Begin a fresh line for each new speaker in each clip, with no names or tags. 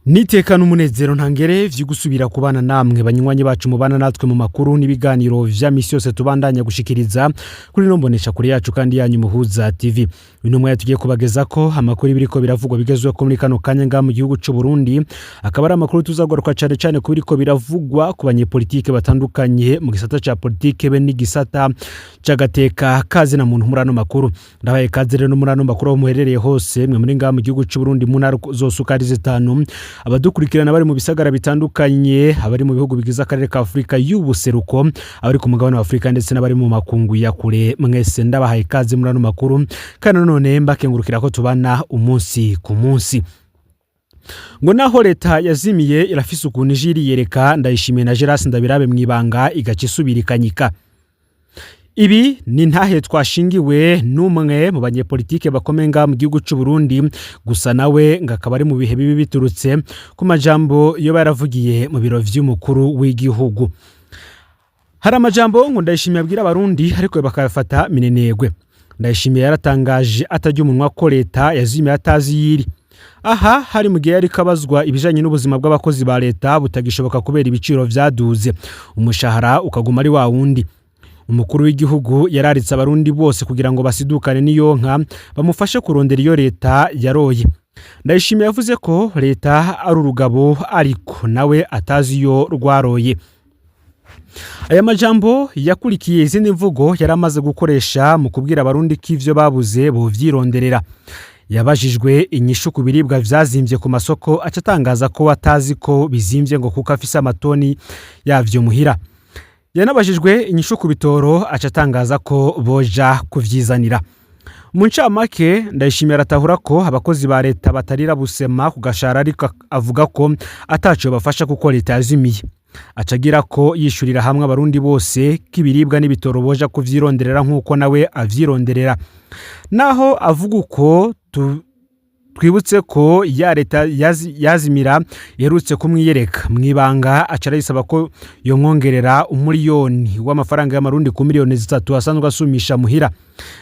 Niteka n'umunezero ntangere vyo gusubira kubana namwe banywanyi bacu mubana natwe mu makuru n'ibiganiro vya misi yose tubandanya gushikiriza kuri no mbonesha kure yacu kandi yanyu Muhuza TV. Uyu mwanya tugiye kubageza ko amakuru biriko biravugwa bigezweho muri kano kanya ngaha mu gihugu c'u Burundi, akaba ari amakuru tuzagaruka cane cane ku biriko biravugwa ku banyepolitike batandukanye mu gisata ca politike be n'igisata c'agateka kazi na muntu. Muri ano makuru ndabaye kaze rero muri ano makuru aho muherereye hose mwe muri ngaha mu gihugu c'u Burundi mu ntara zose uko ari zitanu, abadukurikirana bari mu bisagara bitandukanye, abari mu bihugu bigize akarere ka Afurika y'ubuseruko, abari ku mugabane wa Afurika ndetse n'abari mu makungu ya kure, mwese ndabahaye ikaze muri ano makuru kandi nanone mbakengurukira ko tubana umunsi ku munsi. Ngo naho leta yazimiye irafise ukuntu ije iriyereka Ndayishimiye na Gerasi Ndabirabe mw'ibanga, igaca isubira ikanyika. Ibi ni ntahe twashingiwe n'umwe mu banyepolitike bakomeye ngaha mu gihugu c'u Burundi, gusa nawe ngo akaba ari mu bihe bibi biturutse ku majambo yoba yaravugiye mu biro vy'umukuru w'igihugu. Hari amajambo ngo Ndayishimiye abwira Abarundi ariko bakayafata minenegwe. Ndayishimiye yaratangaje atarya umunwa ko leta yazimiye atazi yiri. Aha hari mu gihe yariko abazwa ibijanye n'ubuzima bw'abakozi ba leta butagishoboka kubera ibiciro vyaduze, umushahara ukaguma ari wa wundi. Umukuru w'igihugu yararitse Abarundi bose kugira ngo basidukane n'iyo nka, bamufashe kurondera iyo leta yaroye. Ndayishimiye yavuze ko leta ari urugabo ariko nawe atazi iyo rwaroye. Aya majambo yakurikiye izindi mvugo yari amaze gukoresha mu kubwira Abarundi ko ivyo babuze bovyironderera. Yabajijwe inyishu ku biribwa vyazimvye ku masoko, aca atangaza ko atazi ko bizimvye ngo kuko afise amatoni yavyo muhira. Yanabajijwe inyishu ku bitoro, aca atangaza ko boja kuvyizanira. Mu ncamake, Ndayishimiye aratahura ko abakozi ba leta batarira busema ku gashara, ariko avuga ko ataco bafasha kuko leta yazimiye. Aca agira ko yishurira hamwe Abarundi bose ko ibiribwa n'ibitoro boja kuvyironderera nk'uko nawe avyironderera. Naho avuga uko, twibutse ko ya leta yazimira iherutse kumwiyereka mw'ibanga, aca arayisaba ko yomwongerera 1 miliyoni w'amafaranga y'Amarundi ku miliyoni 3 asanzwe asumisha muhira.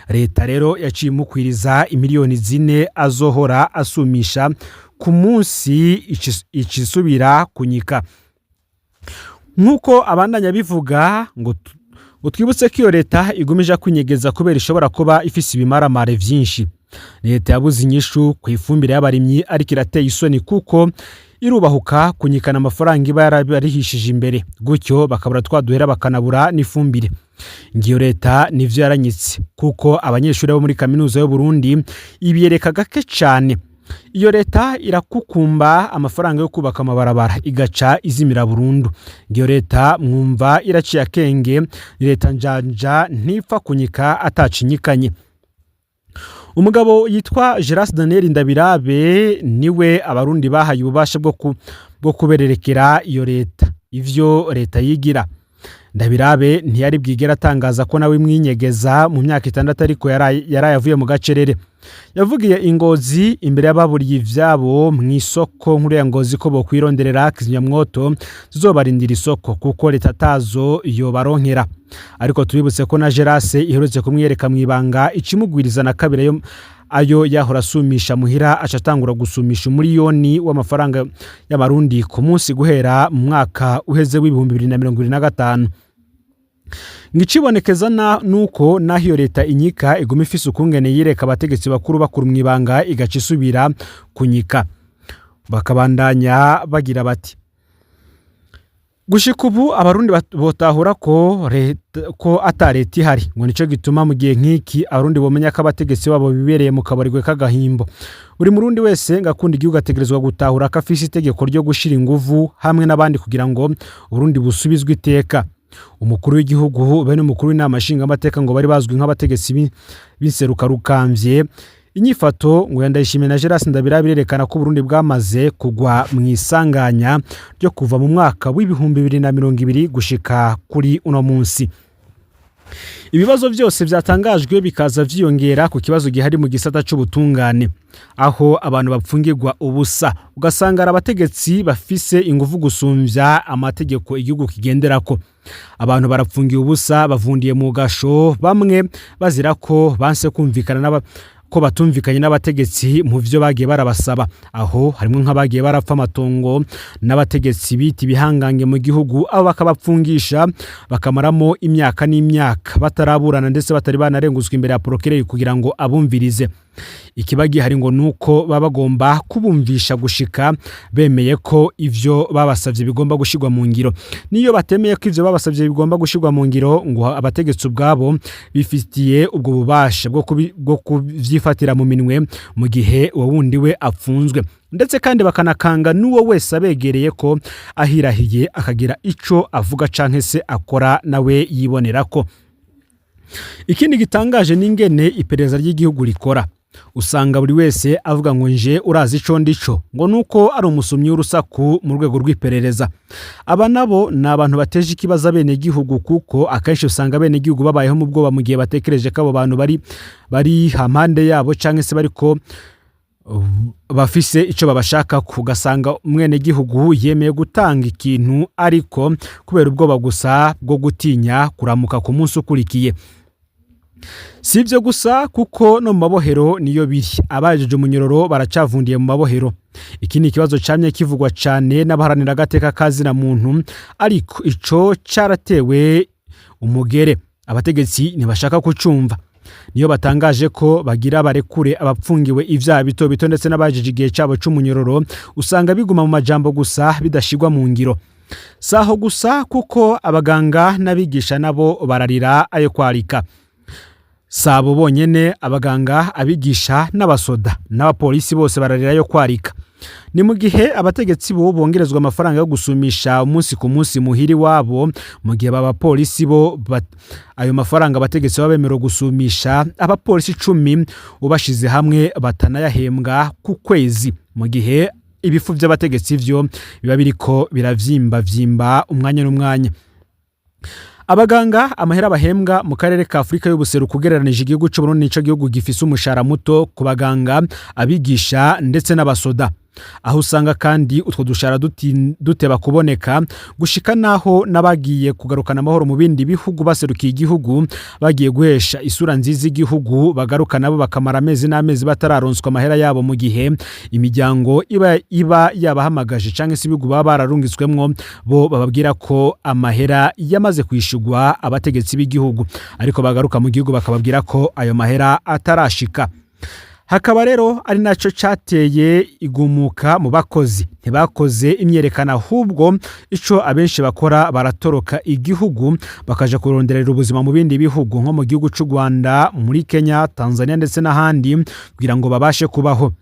Leta rero yaciye imukwiriza imiliyoni 4 azohora asumisha ku munsi, icisubira kunyika nk'uko abandanya bivuga. Ngo twibutse ko iyo leta igumije kwinyegeza kubera ishobora kuba ifise ibimaramare vyinshi. Leta yabuze inyishu ku ifumbire y'abarimyi, ariko irateye isoni kuko irubahuka kunyikana amafaranga iba yarabarihishije imbere, gutyo bakabura twaduhera bakanabura n'ifumbire. Ngiyo leta nivyo yaranyitse, kuko abanyeshuri bo muri Kaminuza y'u Burundi ibiyereka gake cane. Iyo leta irakukumba amafaranga yo kubaka amabarabara, igaca izimira burundu. Ngiyo leta mwumva iraciye akenge, ni leta njanja, ntipfa kunyika atacinyikanye. Umugabo yitwa Geras Daniel Ndabirabe niwe Abarundi bahaye ububasha bwo kubererekera iyo leta ivyo leta yigira. Ndabirabe ntiyari bwigera atangaza ko nawe imwinyegeza mu myaka 6, ariko yaraye avuye mu gacerere. Yavugiye Ingozi imbere y'ababuriye ivyabo mu isoko nkuru ya Ngozi ko bokwironderera kizimyamwoto zizobarindira isoko kuko leta atazo yobaronkera. Ariko tubibutse ko na Gerase iherutse kumwiyereka mw'ibanga, icimugwiriza na kabiri ayo yahora asumisha muhira, aca atangura gusumisha 1 miliyoni w'amafaranga y'Amarundi ku munsi guhera mu mwaka uheze w'2025. Ngicibonekeza nuko naho iyo leta inyika, iguma ifise ukungene yireka abategetsi bakuru bakuru mw'ibanga, igaca isubira kunyika. Bakabandanya bagira bati: "Gushika ubu Abarundi botahura ko ko ata leta ihari." Ngo nico gituma mu gihe nk'iki Abarundi bomenya ko abategetsi babo bibereye mu kabarigwe k'agahimbo. Buri Murundi wese ngakunda igihugu ategerezwa gutahura ko afise itegeko ryo gushira inguvu hamwe n'abandi kugira ngo Uburundi busubizwe iteka. Umukuru w'igihugu bene umukuru w'inama nshingamateka ngo bari bazwi nk'abategetsi b'inserukarukamvye. Inyifato ngo ya Ndayishimiye na Gerasi Ndabirabe irerekana ko Uburundi bwamaze kugwa mu isanganya ryo kuva mu mwaka w'2020 gushika kuri uno munsi. Ibibazo byose byatangajwe bikaza vyiyongera ku kibazo gihari mu gisata c'ubutungane, aho abantu bapfungirwa ubusa, ugasanga ari abategetsi bafise ingufu gusumvya amategeko igihugu kigenderako. Abantu barapfungiye ubusa, bavundiye mu gasho, bamwe bazira ko banse kumvikana. Ko batumvikanye n'abategetsi mu vyo bagiye barabasaba, aho harimwo nk'abagiye barapfa amatongo n'abategetsi bita ibihangange mu gihugu, abo bakabapfungisha bakamaramo imyaka n'imyaka bataraburana, ndetse batari banarenguzwa imbere ya procureur kugira ngo abumvirize. Ikiba gihari ngo nuko baba bagomba kubumvisha gushika bemeye ko ivyo babasavye bigomba gushirwa mu ngiro. Niyo batemeye ko ivyo babasavye bigomba gushirwa mu ngiro, ngo abategetsi ubwabo bifitiye ubwo bubasha bwo kuvyifatira mu minwe mu gihe uwo wundi we apfunzwe. Ndetse kandi bakanakanga n'uwo wese abegereye ko ahirahiye akagira ico avuga canke se akora nawe yibonerako. Ikindi gitangaje n'ingene iperereza ry'igihugu rikora. Usanga buri wese avuga ngo nje urazi ico ndico, ngo nuko ari umusumyi w'urusaku mu rwego rw'iperereza. Aba nabo ni abantu bateje ikibazo abenegihugu, kuko akenshi usanga abenegihugu babayeho mu bwoba mu gihe batekereje ko abo bantu bari hampande yabo canke se bariko bafise ico babashaka. Ugasanga umwenegihugu yemeye gutanga ikintu, ariko kubera ubwoba gusa bwo gutinya kuramuka ku munsi ukurikiye. Si ibyo gusa, kuko no mu mabohero niyo biri. Abajeje umunyororo baracavundiye mu mabohero. Iki ni ikibazo camye kivugwa cane n'abaharanira agateka ka zina muntu, ariko ico caratewe umugere. Abategetsi ntibashaka kucumva. Niyo batangaje ko bagira barekure abapfungiwe ivyaha bito bito ndetse n'abajeje igihe cabo c'umunyororo, usanga biguma mu majambo gusa, bidashirwa mu ngiro. Saho gusa, kuko abaganga n'abigisha nabo bararira ayo kwarika. Sabo bonyene, abaganga, abigisha n'abasoda n'abapolisi bose bararira yo kwarika. Ni mu gihe abategetsi bo bongerezwa amafaranga yo gusumisha umunsi ku munsi muhiri wabo, mu gihe abapolisi bo ayo mafaranga abategetsi baba bemerewe gusumisha abapolisi 10 ubashize hamwe batanayahembwa ku kwezi, mu gihe ibifu by'abategetsi vyo biba biriko biravyimbavyimba umwanya n'umwanya. Abaganga, amahera bahembwa mu karere ka Afurika y'Ubuseruko ugereranije, igihugu c'Uburundi nico gihugu gifise umushahara muto ku baganga, abigisha ndetse n'abasoda, aho usanga kandi utwo dushahara duteba kuboneka, gushika naho n'abagiye kugarukana amahoro mu bindi bihugu baserukiye igihugu, bagiye guhesha isura nziza igihugu, bagaruka nabo bakamara amezi n'amezi batararonswa amahera yabo, mu gihe imiryango iba yabahamagaje canke se ibihugu baba bararungitswemwo bo bababwira ko amahera yamaze kwishurwa abategetsi b'igihugu, ariko bagaruka mu gihugu bakababwira ko ayo mahera atarashika. Hakaba rero ari naco cateye igumuka mu bakozi. Ntibakoze imyerekano, ahubwo ico abenshi bakora baratoroka igihugu bakaja kuronderera ubuzima mu bindi bihugu, nko mu gihugu c'u Rwanda, muri Kenya, Tanzania ndetse n'ahandi, kugira ngo babashe kubaho.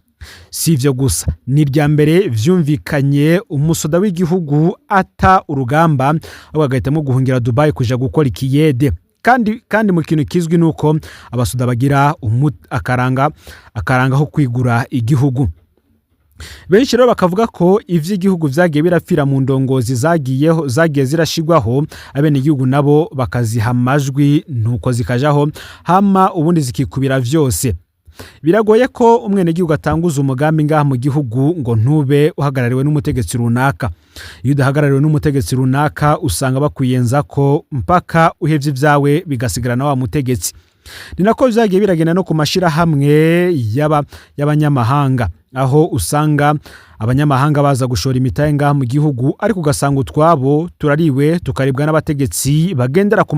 Si ivyo gusa, ni irya mbere vyumvikanye umusoda w'igihugu ata urugamba ahubwo agahitamo guhungira Dubai kuja gukora ikiyede. Kandi mu kintu kizwi nuko abasoda bagira akaranga ko kwigura igihugu. Benshi rero bakavuga ko ivy'igihugu vyagiye birapfira mu ndongozi zagiyeho, zagiye zirashigwaho, abenegihugu nabo bakaziha amajwi, nuko zikajaho, hama ubundi zikikubira vyose. Biragoye ko umwenegihugu atanguza umugambi ngaha mu gihugu ngo ntube uhagarariwe n'umutegetsi runaka. Iyo udahagarariwe n'umutegetsi runaka, usanga bakwiyenza ko mpaka uhevye ibyawe, bigasigarana wa mutegetsi. Ni nako vyagiye biragenda no ku mashirahamwe y'abanyamahanga, aho usanga abanyamahanga baza gushora imitahe ngaha mu gihugu, ariko ugasanga utwabo turariwe, tukaribwa n'abategetsi bagendera ku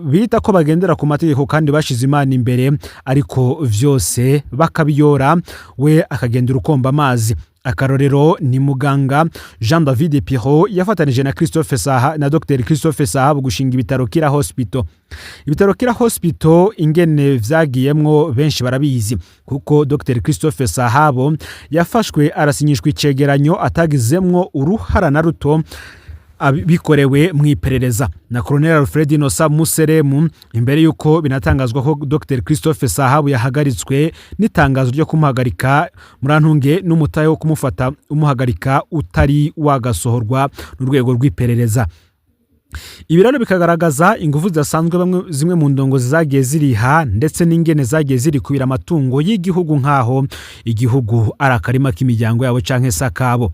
bita ko bagendera ku mategeko kandi bashize Imana imbere, ariko vyose bakabiyora, we akagendera ukomba amazi. Akarorero ni muganga Jean David Pirot yafatanije na Christophe Saha na Dr Christophe Sahabu gushinga ibitaro Kira Hospital. Ibitaro Kira Hospital ingene vyagiyemwo benshi barabizi, kuko Dr Christophe Sahabo yafashwe arasinyishwa icegeranyo atagizemwo uruhara na ruto, bikorewe mu iperereza na Colonel Alfred Inosa Museremu, imbere y'uko binatangazwa ko Dr Christophe Sahabu yahagaritswe, n'itangazo ryo kumuhagarika, murantunge, n'umutahe wo kumufata umuhagarika utari wagasohorwa n'urwego rw'iperereza. Ibi rero bikagaragaza ingufu zidasanzwe bamwe zimwe mu ndongozi zagiye ziriha, ndetse n'ingene zagiye zirikubira amatungo y'igihugu nk'aho igihugu ari akarima k'imiryango yabo canke se akabo.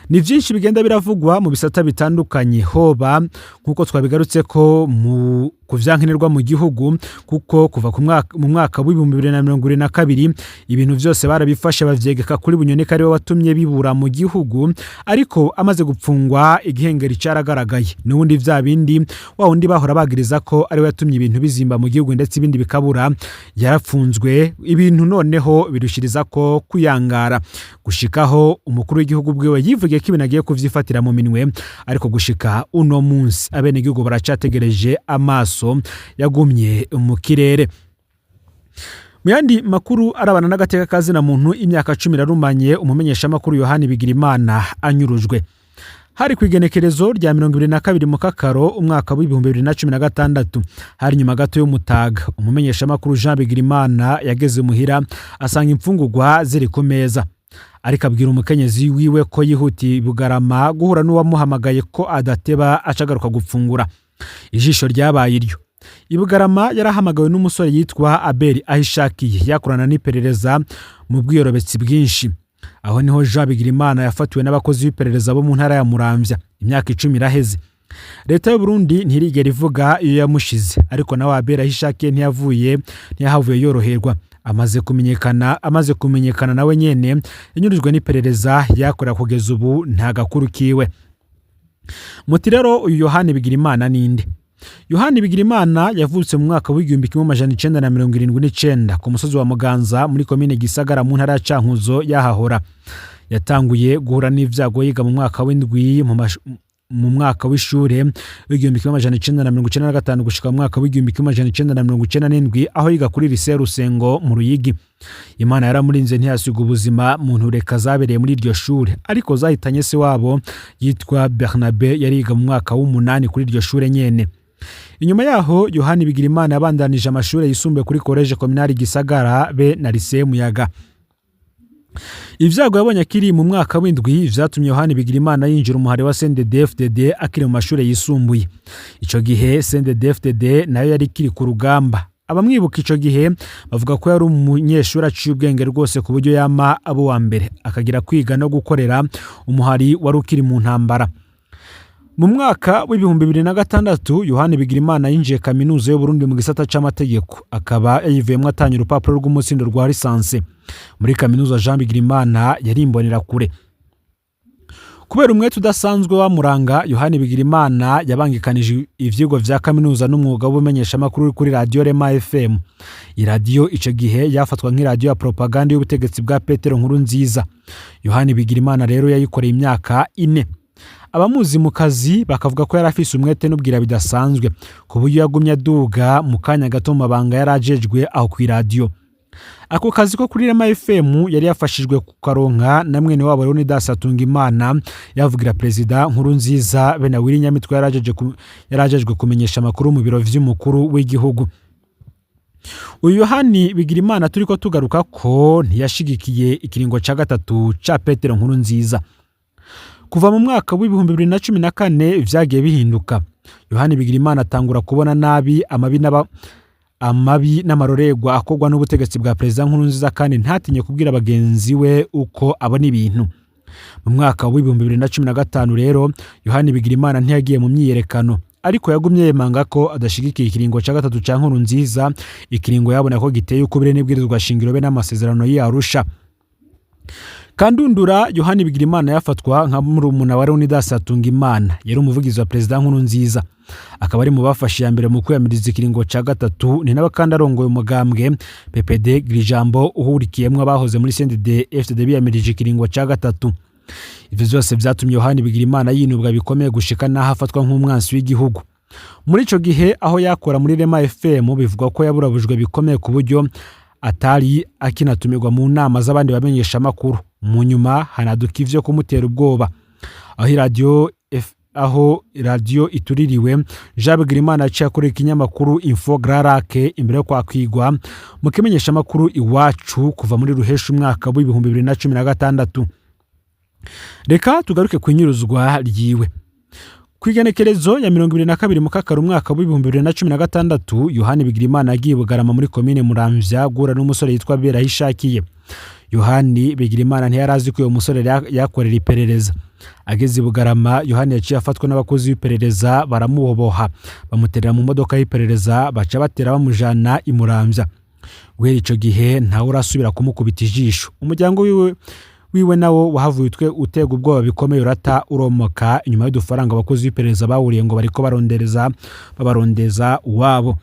Ni vyinshi bigenda biravugwa mu bisata bitandukanye, hoba nk'uko twabigarutse ko mu kuvyankenerwa mu gihugu, kuko kuva ku mwaka, mu mwaka w'2022 ibintu vyose barabifashe bavyegeka kuri Bunyoni ko ariwe watumye bibura mu gihugu, ariko amaze gupfungwa igihengeri caragaragaye. N'ubundi vya bindi, wa wundi bahora bagiriza ko ariwe yatumye ibintu bizimba mu gihugu ndetse ibindi bikabura, yarapfunzwe. Ibintu noneho birushiriza ko kuyangara gushikaho umukuru w'igihugu bwiwe yivugiye ko ibintu agiye kuvyifatira mu minwe, ariko gushika uno munsi abenegihugu baracategereje, amaso yagumye mu kirere. Mu yandi makuru arabana n'agateka kazina muntu, imyaka 10 irarumanye umumenyeshamakuru Yohani Bigirimana anyurujwe. Hari ku igenekerezo rya 22 Mukakaro umwaka w'2016, hari nyuma gato y'umutaga. Umumenyeshamakuru Jean Bigirimana yageze muhira asanga imfungurwa ziri ku meza, ariko abwira umukenyezi wiwe ko yihutiye Bugarama guhura n'uwamuhamagaye, ko adateba acagaruka gupfungura. Ijisho ryabaye iryo. Ibugarama yarahamagawe n'umusore yitwa Abeli Ahishakiye, yakorana n'iperereza mu bwiyorobetsi bwinshi. Aho niho Jean Bigirimana yafatiwe n'abakozi b'iperereza bo mu ntara ya Muramvya. Imyaka 10 iraheze, leta y'u Burundi ntirigera ivuga iyo yamushize, ariko nawe Abeli Ahishakiye ntiyahavuye yoroherwa. Amaze kumenyekana nawe nyene yanyurujwe n'iperereza yakorera, kugeza ubu nta gakuru kiwe. Muti rero uyu Yohani Bigirimana ninde? Yohani Bigirimana yavutse mu mwaka w'1979 ku musozi wa Muganza muri komine Gisagara mu ntara ya Cankuzo yahahora. Yatanguye guhura n'ivyago yiga mu mwaka w'indwi mu mwaka w'ishure w'1995 gushika mu mwaka w'1997, aho yiga kuri lycée Rusengo mu Ruyigi. Imana yaramurinze ntiyasiga ubuzima mu ntureka zabereye muri iryo shure, ariko zahitanye se wabo yitwa Bernabe, yariga mu mwaka w'umunani kuri iryo shure nyene. Inyuma yaho Yohani Bigirimana yabandanije amashuri yisumbuye kuri Collège Communal Gisagara be na Lycée Muyaga. Ivyago yabonye akiri mu mwaka w'indwi vyatumye Yohani Bigirimana yinjira umuhari wa CNDD-FDD akiri mu mashuri yisumbuye. Ico gihe CNDD-FDD nayo yari ikiri ku rugamba. Abamwibuka ico gihe bavuga ko yari umunyeshuri aciye ubwenge rwose, ku buryo yama abo wa mbere, akagira kwiga no gukorera umuhari wari ukiri mu ntambara. Mu mwaka w'2006 Yohani Bigirimana yinjiye kaminuza y'Uburundi mu gisata c'amategeko, akaba yayivuyemwo atanye urupapuro rw'umutsindo rwa licence. Muri kaminuza Jean Bigirimana yari imbonerakure. Kubera umwete udasanzwe wamuranga, Yohani Bigirimana yabangikanije ivyigwa vya kaminuza n'umwuga w'ubumenyeshamakuru kuri radiyo Rema FM. Iradiyo ico gihe yafatwa nk'iradiyo ya propaganda y'ubutegetsi bwa Petero Nkurunziza. Yohani Bigirimana rero yayikoreye imyaka 4. Abamuzi mu kazi bakavuga ko yari afise umwete n'ubwira bidasanzwe, ku buryo yagumye aduga mu kanya gato mu mabanga yari ajejwe aho kw'iradiyo. Ako kazi ko kuri Rema FM yari yafashijwe kukaronka na mwene wabo Leonidas Hatungimana, yavugira perezida Nkurunziza be na Willy Nyamitwe, yarajejwe kumenyesha amakuru mu biro vy'umukuru w'igihugu. Uyu Yohani Bigirimana turiko tugaruka ko ntiyashigikiye ikiringo ca gatatu ca Petero Nkurunziza. Kuva mu mwaka w'2014 vyagiye bihinduka. Yohani Bigirimana atangura kubona nabi amabi n'amarorerwa akorwa n'ubutegetsi bwa perezida Nkurunziza, kandi ntatinye kubwira bagenzi we uko abona ibintu. Mu mwaka w'2015 rero Yohani Bigirimana ntiyagiye mu myiyerekano, ariko yagumye yemanga ko adashigikiye ikiringo ca gatatu ca Nkurunziza, ikiringo yabona ko giteye ukubiri n'ibwirizwa shingiro be n'amasezerano y'i Arusha. Kandundura Yohani Bigirimana yafatwa nka murumuna wa Leonidas Hatungimana, yari umuvugizi wa perezida Nkurunziza, akaba ari mu bafashe iya mbere mu kwiyamiriza ikiringo ca gatatu. Ni nawe kandi arongoye umugambwe PPD Girijambo, uhurikiyemwo abahoze muri CNDD FDD biyamirije ikiringo ca gatatu. Ivyo vyose vyatumye Yohani Bigirimana yinubwa bikomeye gushika n'aho afatwa nk'umwansi w'igihugu. Muri ico gihe aho yakora muri Rema FM, bivugwa ko yaburabujwe bikomeye, ku buryo atari akinatumirwa mu nama z'abandi bamenyeshamakuru. Mu nyuma hanaduka ivyo kumutera ubwoba. Aho radiyo ituririwe, Jean Bigirimana yaciye akorera ikinyamakuru Info Grand Lac imbere yo kwakwigwa mu kimenyeshamakuru Iwacu kuva muri Ruhesha umwaka w'2016. Reka tugaruke ku inyuruzwa ryiwe. Ku igenekerezo ya 22 Mukakaro umwaka w'2016, Yohani Bigirimana yagiye Bugarama muri komine Muramvya guhura n'umusore yitwa Berahishakiye. Yohani Bigirimana ntiyari azi ko uyo musore yakorera iperereza. Ageze i Bugarama, Yohani yaciye afatwa n'abakozi b'iperereza, baramuboha, bamuterera mu modoka y'iperereza, baca batera bamujana i Muramvya. Guhera ico gihe ntawe urasubira kumukubita ijisho. Umuryango wiwe nawo wahavuye utwe utega ubwoba bikomeye, urata uromoka inyuma y'udufaranga abakozi b'iperereza bawuriye ngo bariko barondereza babarondeza uwabo.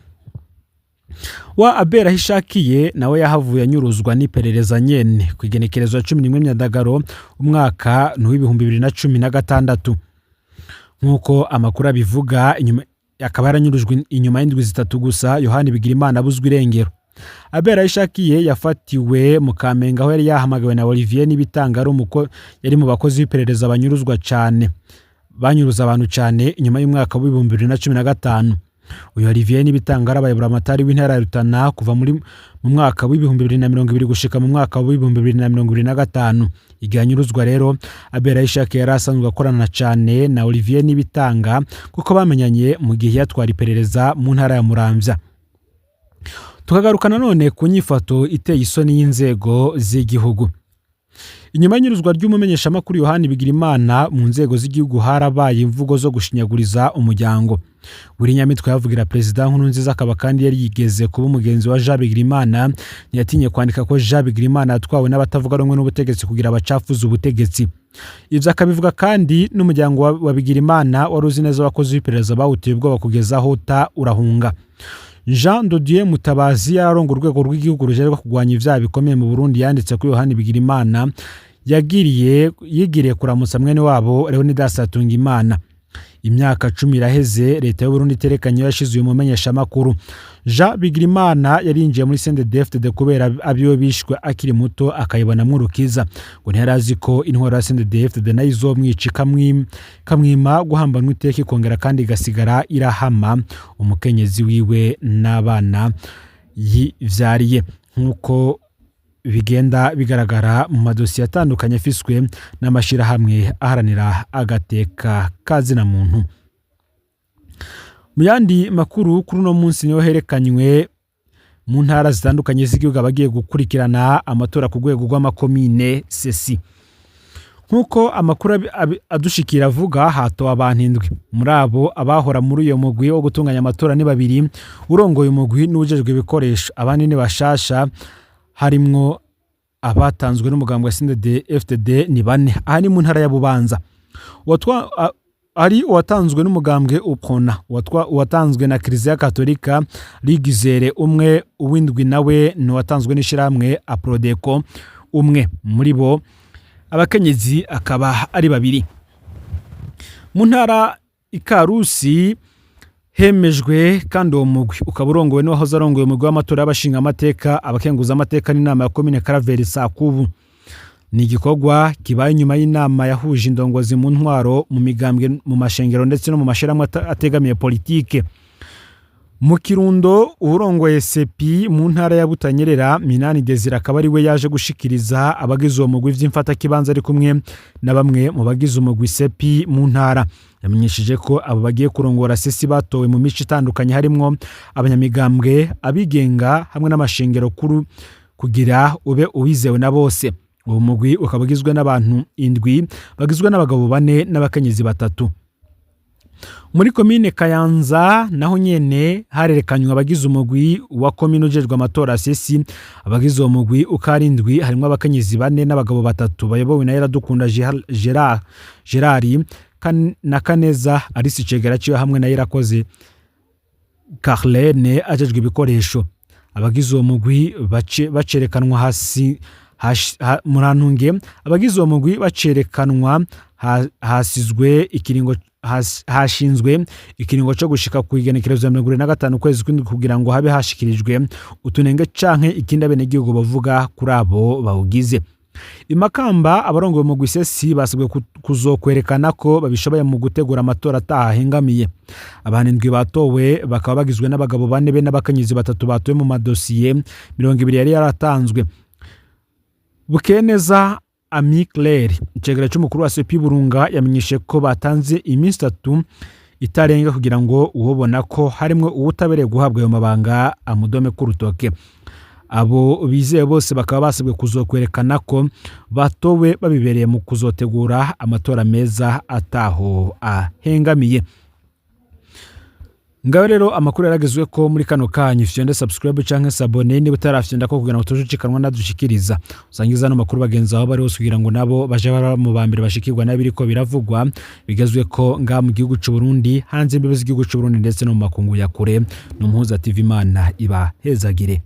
Wa Abera Ahishakiye nawe yahavuye anyuruzwa n'iperereza nyene ku igenekerezo ya 11 Myandagaro, umwaka ni 2016, nk'uko amakuru abivuga. Inyuma akaba yaranyurujwe inyuma y'indwi 3 gusa Yohani Bigirimana abuzwe irengero. Abera Ahishakiye yafatiwe mu Kamenge, aho yari yahamagawe na Olivier Nibitanga, ari yari mu bakozi b'iperereza banyuruzwa cane, banyuruza abantu cane inyuma y'umwaka wa 2015. Uyu Olivier Nibitanga arabaye buramatari w'intara ya Rutana kuva muri mu mwaka wa 2020 gushika mu mwaka wa 2025. Igihe anyuruzwa rero, Abera Ahishakiye yari asanzwe akorana cane na Olivier Nibitanga, kuko bamenyanye mu gihe yatwara iperereza mu ntara ya Muramvya. Tukagaruka nanone ku nyifato iteye isoni y'inzego z'igihugu. Inyuma y'inyuruzwa ry'umumenyeshamakuru Yohani Bigirimana, mu nzego z'igihugu harabaye imvugo zo gushinyaguriza umuryango. Buri Nyamitwe yavugira Perezida Nkurunziza, akaba kandi yari yigeze kuba umugenzi wa Jean Bigirimana, ntiyatinye kwandika ko Jean Bigirimana yatwawe n'abatavuga rumwe n'ubutegetsi kugira bacafuze ubutegetsi. Ivyo akabivuga kandi n'umuryango wa Bigirimana wari uzi neza abakozi b'iperereza bawuteye ubwoba kugeza aho uta urahunga. Jean de Dieu Mutabazi yararongo urwego rw'igihugu rujejwe kurwanya ivyaha bikomeye mu Burundi, yanditse ko Yohani Bigirimana yagiriye yigiriye kuramutsa mwene wabo Leonidas Hatungimana. Imyaka 10 iraheze leta y'u Burundi iterekanye yashize uyu mumenyeshamakuru. Jean Bigirimana yarinjiye muri CNDD-FDD kubera abiwe bishwe akiri muto, akayibonamwo urukiza. Ngo ntiyari azi ko intwaro ya CNDD-FDD nayo izomwica, ikamwima guhambanwa iteka, ikongera kandi igasigara irahama umukenyezi wiwe n'abana yivyariye, nk'uko bigenda bigaragara mu madosiye atandukanye afiswe n'amashirahamwe aharanira agateka kazina muntu. Mu yandi makuru, kuri uno munsi niho herekanywe mu ntara zitandukanye z'igihugu abagiye gukurikirana amatora ku rwego rw'amakomine CECI. Nk'uko amakuru adushikira avuga, hatowe abantu 7. Muri abo, abahora muri uyo mugwi wo gutunganya amatora ni babiri, urongoye umugwi n'uwujejwe ibikoresho. Abandi ni bashasha, harimwo abatanzwe n'umugambwe wa CNDD FDD, ni bane. Aha ni mu ntara ya Bubanza. Ari uwatanzwe n'umugambwe Uprona, uwatanzwe na Kiliziya Katolika Ligizere umwe, uwindwi nawe ni uwatanzwe n'ishirahamwe Aprodeco umwe. Muri bo abakenyezi akaba ari babiri. Mu ntara Ikarusi hemejwe kandi uwo mugwi, ukaba urongowe n'uwahoze arongoye umugwi w'amatora y'abashingamateka, abakenguza amateka n'inama ya komine Karaveri Sakubu. Ni igikorwa kibaye inyuma y'inama yahuje indongozi mu ntwaro, mu migambwe, mu mashengero ndetse no mu mashirahamwe ategamiye politike. Mu Kirundo, uwurongoye CEPI mu ntara ya Butanyerera, Minani Desire, akaba ari we yaje gushikiriza abagize uwo mugwi vy'imfatakibanza, ari kumwe na bamwe mu bagize umugwi CEPI mu ntara. Yamenyesheje ko abo bagiye kurongora CECI batowe mu mico itandukanye, harimwo abanyamigambwe, abigenga hamwe n'amashengero kuru, kugira ube uwizewe na bose. Uwo mugwi ukaba ugizwe n'abantu 7, bagizwe n'abagabo bane n'abakenyezi batatu. Muri komine Kayanza naho nyene harerekanywe abagize umugwi wa komine ujejwe amatora CECI. Abagize uwo mugwi uko ari 7, harimwo abakenyezi bane n'abagabo batatu, bayobowe na Iradukunda Gerard na Kaneza Alice Cegera ciwe, hamwe na Irakoze Carlene ajejwe ibikoresho. Abagize uwo mugwi bacerekanwa hasi murantunge. Abagize uwo mugwi bacerekanwa, hasizwe ikiringo, hashinzwe ikiringo cyo gushika ku igenekerezo ya 75 ukwezi kw'indwi kugira ngo habe hashikirijwe utunenge canke ikindi abenegihugu bavuga kuri abo bawugize. Imakamba, abarongoye umugwi CECI basabwe kuzokwerekana ko babishoboye mu gutegura amatora atahengamiye. Abantu 7 batowe bakaba bagizwe n'abagabo bane be n'abakenyezi batatu, batowe mu madosiye 20 yari yaratanzwe. Bukeneza Ami Claire, icegera c'umukuru wa CEPI Burunga, yamenyeshe ko batanze iminsi 3 itarenga kugira ngo uwobona ko harimwo uwutabereye guhabwa ayo mabanga amudome k'urutoke. Abo bizeye bose bakaba basabwe kuzokwerekana ko batowe babibereye mu kuzotegura amatora meza ataho ahengamiye. Ngaho rero amakuru yaragezwe ko muri kano kanyu. Fyonde subscribe canke s'abonner niba utarafyonda ko, kugira ngo tujucikanwa nadushikiriza. Usangiza ano makuru bagenzi aho bari hose, kugira ngo nabo baje bara mu ba mbere bashikirwa n'abiriko biravugwa bigezwe ko ngaha mu gihugu c'u Burundi, hanze imbibe z'igihugu c'u Burundi, ndetse no mu makungu ya kure. Ni Umuhuza TV. Imana ibahezagire.